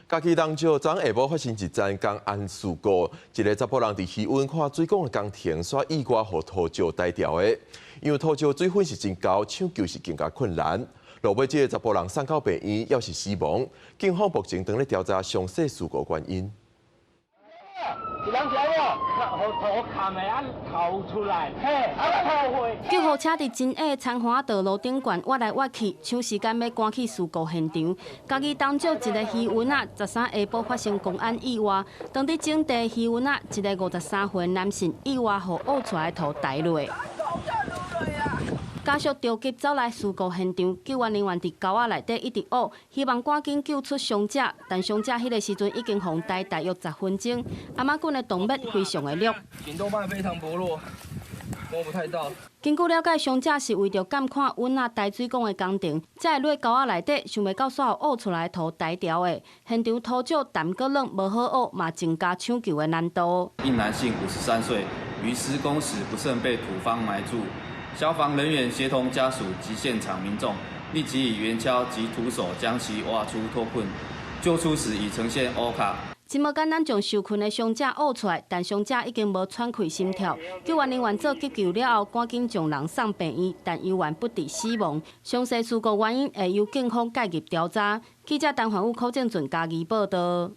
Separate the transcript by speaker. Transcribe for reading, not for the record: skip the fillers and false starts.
Speaker 1: 嘉義東石昨下晡發生一宗工安事故，一个查埔人佇魚塭看水管的工程，煞意外予塗石刣著的。因為塗石水分是真厚，搶救是更加困難。落尾這个查埔人送到病院，猶是死亡。警方目前正咧調查詳細事故原因。
Speaker 2: 有人知無？塗砍的啊，逃出來，嘿，啊逃回。
Speaker 3: 救護車佇真矮殘花道路頂懸挖來挖去，搶時間欲趕去事故現場。嘉義東石一個魚塭仔，13下晡發生工安意外，當佇整地魚塭仔，一个53歲男性意外予挖出來的土刣落。家屬著急走來事故現場，救援人員佇溝仔內底一直挖，希望趕緊救出傷者。但傷者彼个時陣已經予刣大約10分鐘，頷仔頸的動脈非常的弱。
Speaker 4: 頸動脈非常薄弱，摸不太到。
Speaker 3: 根據了解，傷者是為著監看塭仔排水管的工程，才會落溝仔內底，想袂到煞予挖出來的土刣著的。現場土石澹閣軟，無好挖，嘛增加搶救的難度。
Speaker 5: 一男性53歲，於施工時不慎被土方埋住。消防人員協同家屬及現場民眾，立即以圓鍬及徒手將其挖出脫困。救出時已呈現烏卡。
Speaker 3: 真無簡單將受困的傷者挖出來，但傷者已經無喘氣心跳。救援人員做急救了後，趕緊將人送病院，但猶原不治死亡。詳細事故原因會由警方介入調查。記者陳環武、柯正俊嘉義報道。